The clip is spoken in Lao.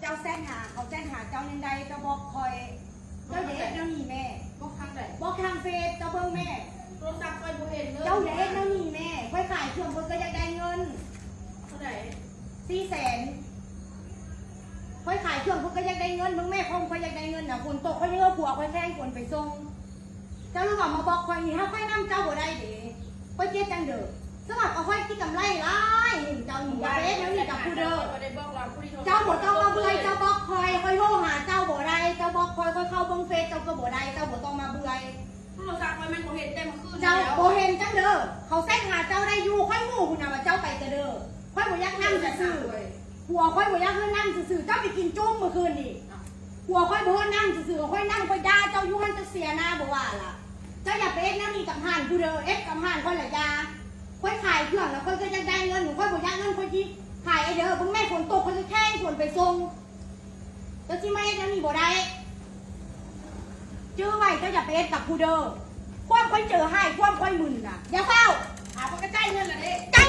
ເຈົ້າແຊັດຫາ ເຂົາແຊັດຫາເຈົ້າຍັງໄດ້ ເຈົ້າບລັອກຂ້ອຍ. ເຈົ້າຢ່າເຮັດແນວນີ້ແມ່. ບລັອກທາງໃດ? ບລັອກທາງເຟສ ເຈົ້າເບິ່ງແມ່. ໂທລະສັບຂ້ອຍບໍ່ເຫັນເລີຍ. ເຈົ້າຢ່າເຮັດແນວນີ້ແມ່. ຂ້ອຍຂາຍເຄື່ອງ ຂ້ອຍກໍຢາກໄດ້ເງິນ. ເທົ່າໃດ? ສີ່ແສນ. ຂ້ອຍຂາຍເຄື່ອງ ຂ້ອຍກໍຢາກໄດ້ເງິນ. ເບິ່ງແມ່ ຂອງຂ້ອຍຢາກໄດ້ເງິນນະ. ຝົນຕົກ ຂ້ອຍຍັງເອົາຜົວຂ້ອຍແຂ່ງຝົນໄປສົ່ງ. ເຈົ້າລະວ່າມາບລັອກຂ້ອຍນີ້ ຫາຂ້ອຍນຳເຈົ້າບໍ່ໄດ້ເດ້. ຂ້ອຍເຈັບຈັ່ງເດີ. ສະບັບວ່າຂ້ອຍກິນກຳໄລຫຼາຍ ເຈົ້ານີ້ຢ່າໄປເຮັດແນວນີ້ກັບຜູ້ເດີ. ເຈົ້າບໍ່ຕ້ອງມາເບື່ອຍ ເຈົ້າບລັອກຂ້ອຍ. ຂ້ອຍໂທຫາເຈົ້າບໍ່ໄດ້ ເຈົ້າບລັອກຂ້ອຍ. ຂ້ອຍເຂົ້າເບິ່ງເຟສເຈົ້າກໍບໍ່ໄດ້ ເຈົ້າບໍ່ຕ້ອງມາເບື່ອຍ. ໂທລະສັບຂ້ອຍມັນບໍ່ເຫັນແຕ່ມື້ຄືນ. ເຈົ້າບໍ່ເຫັນຈັ່ງເດີ. ເຂົາແຊັດຫາເຈົ້າໄດ້ຢູ່ ຂ້ອຍຮູ້ພຸ້ນນະວ່າເຈົ້າໄປແຕ່ເດີ. ຂ້ອຍບໍ່ຢາກນຳຊື່ໆ. ຜົວຂ້ອຍບໍ່ຢາກໃຫ້ນຳຊື່ໆ. ເຈົ້າໄປກິນຈຸ້ມມື້ຄືນນີ້. ຜົວຂ້ອຍບໍ່ໃຫ້ນຳຊື່ໆ. ຂ້ອຍນຳ ຂ້ອຍດ່າເຈົ້າຢູ່ຫັ້ນ ເຈົ້າເສຍໜ້າບໍ່ວ່າລະ. ເຈົ້າຢ່າໄປເຮັດແນວນີ້ກັບຮ້ານຜູ້ເດີ. ເຮັດກັບຮ້ານຂ້ອຍລະຢ່າ. ຂ້ອຍຂາຍເຄື່ອງລະ ຂ້ອຍກໍຢາກໄດ້ເງິນ. ຂ້ອຍບໍ່ຢາກເງິນ ຂ້ອຍຊິຂາຍເດີ. ເບິ່ງແມ່ ຝົນຕົກ ຂ້ອຍກໍແຂ່ງຝົນໄປສົ່ງ. ເຈົ້າຊິມາເຮັດແນວນີ້ບໍ່ໄດ້. ຈື່ໄວ້ ເຈົ້າຢ່າໄປເຮັດກັບຜູ້ເດີ. ຄວາມຂ້ອຍເຈີຮ້າຍ ຄວາມຂ້ອຍມຶນນະ. ຢ່າຟ້າວ. ຫາ ຂ້ອຍກໍຈ່າຍເງິນລະເດ້. ເຈົ້າ